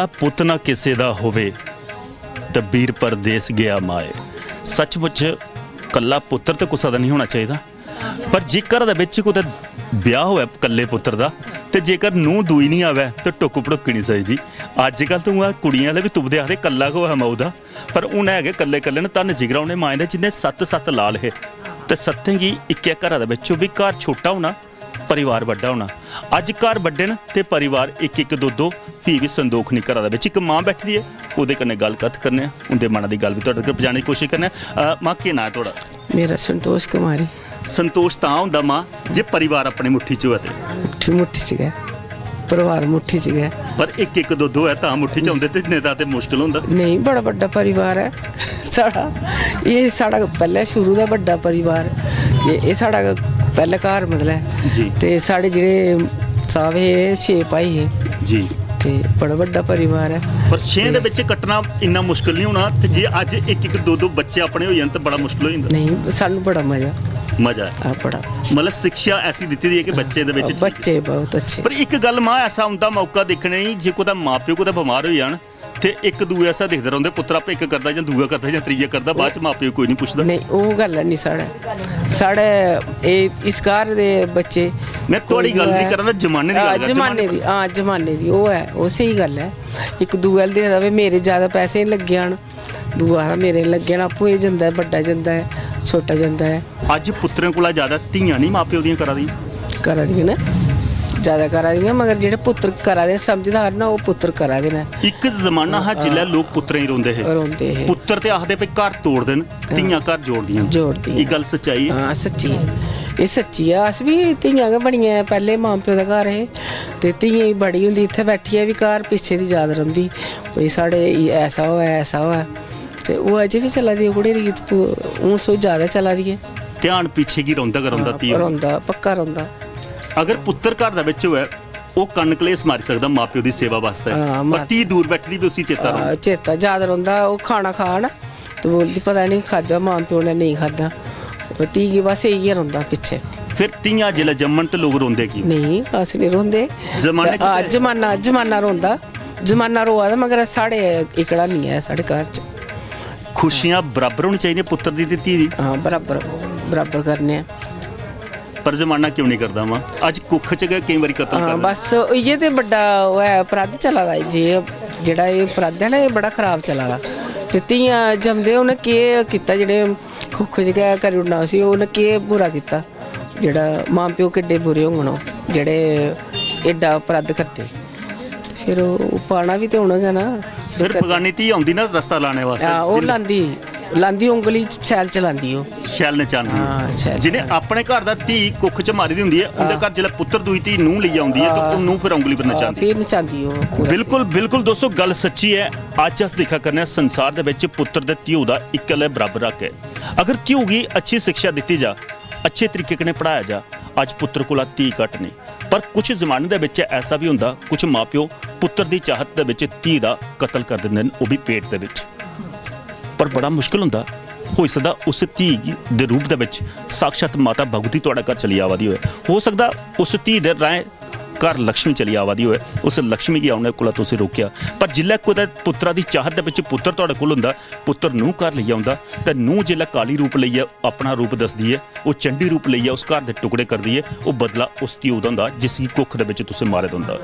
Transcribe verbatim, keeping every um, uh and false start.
कल्ला पुत ना किसे दा होवे, ते बीर परदेस गया माए। सचमुच कल्ला पुत्तर ते कुसै दा नहीं होना चाहिदा, पर जे घरा दे बिच कुतै ब्याह होऐ कल्ले पुत्तर दा, ते जेकर नूंह दूई नहीं आवै, ते टुक्क भड़ुक्की नहीं सजदी। अज्जकल ते उ'आं कुड़ियें आह्ले बी तुपदे, आखदे कल्ला गै होऐ माऊ दा, पर हून है गै कल्ले कल्ले न। धन्न जिगरा उ'नें माएं दे, जिं'दे सत्त सत्त लाल हे, ते सत्तें गी इक्कै घरा दे बिच, ओह् बी घर छोटा होना, परिवार बड्डा होना। अज्ज घर बड्डे न ते परिवार इक इक दो दो, फ्ही बी संदोख निं घरा दे बिच। इक मां बैठी दी ऐ, ओह्दे कन्नै गल्ल कत्थ करने आं, उं'दे मना दी गल्ल बी थुआढ़े तगर पजाने दी कोशिश करने आं। अ, मां, केह् नांऽ ऐ थुआढ़ा? मेरा संतोष कुमारी। संतोष तां होंदा मां, जे परिवार अपनी मुट्ठी च होऐ ते। मुट्ठी, मुट्ठी च गै, परिवार मुट्ठी च गै। पर इक इक दो दो ऐ तां मुट्ठी च औंदे, ते नेईं तां ते मुश्कल होंदा। नेईं, बड़ा बड्डा परिवार ऐ साढ़ा। एह् साढ़ा पैह्लें शुरू दा बड्डा परिवार, जे एह् साढ़ा पैह्ला घर मतलब ऐ। जी। ते साढ़े जेह्ड़े साह्ब हे, छे भाई हे। जी। ते बड़ा बड्डा परिवार ऐ। पर छें दे ते बिच कट्टना इन्ना मुश्कल नहीं होना, ते जे अज्ज इक इक दो दो बच्चे अपने होई जान ते बड़ा मुश्कल होई जंदा। नेईं, सानू बड़ा मजा। मजा ऐ। आ, बड़ा। मतलब शिक्षा ऐसी दित्ती दी ऐ कि बच्चे दे बिच ठीक बच्चे बहुत अच्छे। पर इक गल्ल मां, ऐसा औंदा मौका दिक्खने गी, जे कुतै मां प्यो कुतै बमार होई जान, ते इक दूए आस्तै दिखदे रौंह्दे, पुत्तर आपे इक करदा जां दूआ करदा जां त्रीया करदा, बाद च मां प्यो कोई नहीं पुछदा। नेईं, ओह् गल्ल है नहीं साढ़े। साढ़े एह् इस घर दे बच्चे में थुआढ़ी कोई गल्ल नहीं ऐ। करा दा, जमाने दी हां, गल्ल करा, जमाने जमाने दी, हां, जमाने दी, ओह् ऐ, ओह् स्हेई गल्ल ऐ। इक दूए आह्ले दिखदा, "भाई, मेरे ज्यादा पैसे लग्गी जान।" दूआ आखदा, "मेरे लग्गे न।" आपूं एह् जंदा ऐ, बड्डा जंदा ऐ, छोटा जंदा ऐ। अज्ज पुत्तरें कोला ज्यादा धियां नहीं मां प्यो दियां करा दियां? करा दियां न, ज्यादा करा दियां, मगर जेह्ड़े पुत्तर करा दे न, समझदार न, ओह् पुत्तर करा दे न। इक जमाना हा जिसलै लोक पुत्तरें गी रोंदे हे। रोंदे हे। पुत्तर ते आखदे भई घर तोड़दे न, धियां घर जोड़दियां न। जोड़दियां। एह् गल्ल सच्चाई ऐ? हां, सच्ची ऐ। एह् सच्ची ऐ। अस बी धियां गै बनियै पैह्ले मां प्यो दे घर हे, ते धियें गी बड़ी होंदी, इत्थै बैठियै बी घर पिच्छे दी याद रौंह्दी, भई साढ़े ऐसा होऐ, ऐसा होऐ। ते ओह् अजें बी चला दी, ओह्कड़ी रीत पू-, हून सो ज्यादा चला दी ऐ। ध्यान पिच्छे गी रौंह्दा गै रौंह्दा, हां, धी होर। रौंह्दा, पक्का रौंह्दा। अगर पुत्तर घर दे बिच होऐ, ओह् कन्न कलेस मारी सकदा मां प्यो दी सेवा बास्तै, हां, पर मार- धी दूर बैठी दी बी उसी चेता हां, रौंह्दा। चेता याद रौंह्दा। ओह् खाना खान ते बोलदी, "पता निं खाद्धा मां प्यो ने, नेईं खाद्धा।" ओह् धी गी बस इ'यै रौंह्दा पिच्छे। फिर धियां जिसलै जम्मन ते लोक रोंदे की? नेईं, अस निं रोंदे। जमाने च हां, ते जमाना, जमाना रोंदा। जमाना रोआ दा, मगर साढ़े एह्कड़ा निं ऐ साढ़े घर च। खुशियां बराबर होनी चाहिदियां पुत्तर दी ते धी दी। हां, बराबर, बराबर करने आं। पर जमाना क्यों नहीं करदा मां? अज्ज कुक्ख च गै केईं बारी कत्ल हां, करदे। बस इ'यै ते बड्डा ओह् ऐ, अपराध चला दा, जे जेह्ड़ा एह् अपराध ऐ ना, एह् बड़ा खराब चला दा। ते धियां जमदे उ'नें केह् कीता, जेह्ड़े कुक्ख च गै करी ओड़ना उसी, उ'नें केह् बुरा कीता? जेह्ड़ा मां प्यो किड्डे बुरे होङन ओह्, जेह्ड़े एड्डा अपराध करदे। ते फिर ओह् पाना बी ते उ'नें गै ना। फिर बगानी धी औंदी ना रस्ता लाने बास्तै, हां, ओह् जिंद- लांदी, लांदी उंगली शैल चलांदी ओह्। शैल नचांदी। हां, शैल जि'नें चलांदी। अपने घर दा धी कुक्ख च मारी दी होंदी ऐ, उं'दे हां। घर जिसलै पुत्तर दूई धी नूंह् लेइयै औंदी ऐ, ते हां। ओह् नूंह् फिर उंगली पर हां, नचांदी। फिर नचांदी ओह् पूरा। बिल्कुल, बिल्कुल दोस्तो, गल्ल सच्ची ऐ। अज्ज अस दिक्खा करने आं, संसार दे बिच पुत्तर ते धियो दा इक्कै लेआ बराबर हक ऐ। अगर धियो गी अच्छी शिक्षा दित्ती जा, अच्छे तरीके कन्नै पढ़ाया जा, अज्ज पुत्तर कोला धी घट्ट नेईं। पर कुछ जमाने दे बिच ऐसा बी होंदा, कुछ मां प्यो पुत्तर दी चाहत दे बिच धी दा कत्ल कर दिंदे न, ओह् बी पेट दे बिच। पर बड़ा मुश्कल होंदा, होई सकदा उस धी गी, दे रूप दे बिच साक्षात माता भगवती थुआढ़े घर चली आवा दी होऐ। हो सकदा उस धी दे राहें घर लक्ष्मी चली आवा दी होऐ, उस लक्ष्मी गी औने कोला तुसें रोकेआ। पर जिल्लै कुतै पुत्तरा दी चाहत दे बिच पुत्तर थुआढ़े कोल होंदा, पुत्तर नूंह् घर लेई औंदा, ते नूंह् जिल्लै काली रूप लेइयै अपना रूप दसदी ऐ, ओह् चंडी रूप लेइयै उस घर दे टुकड़े करदी ऐ, ओह् बदला उस धियो दा होंदा जिसगी कुक्ख दे बिच तुसें मारे दा होंदा।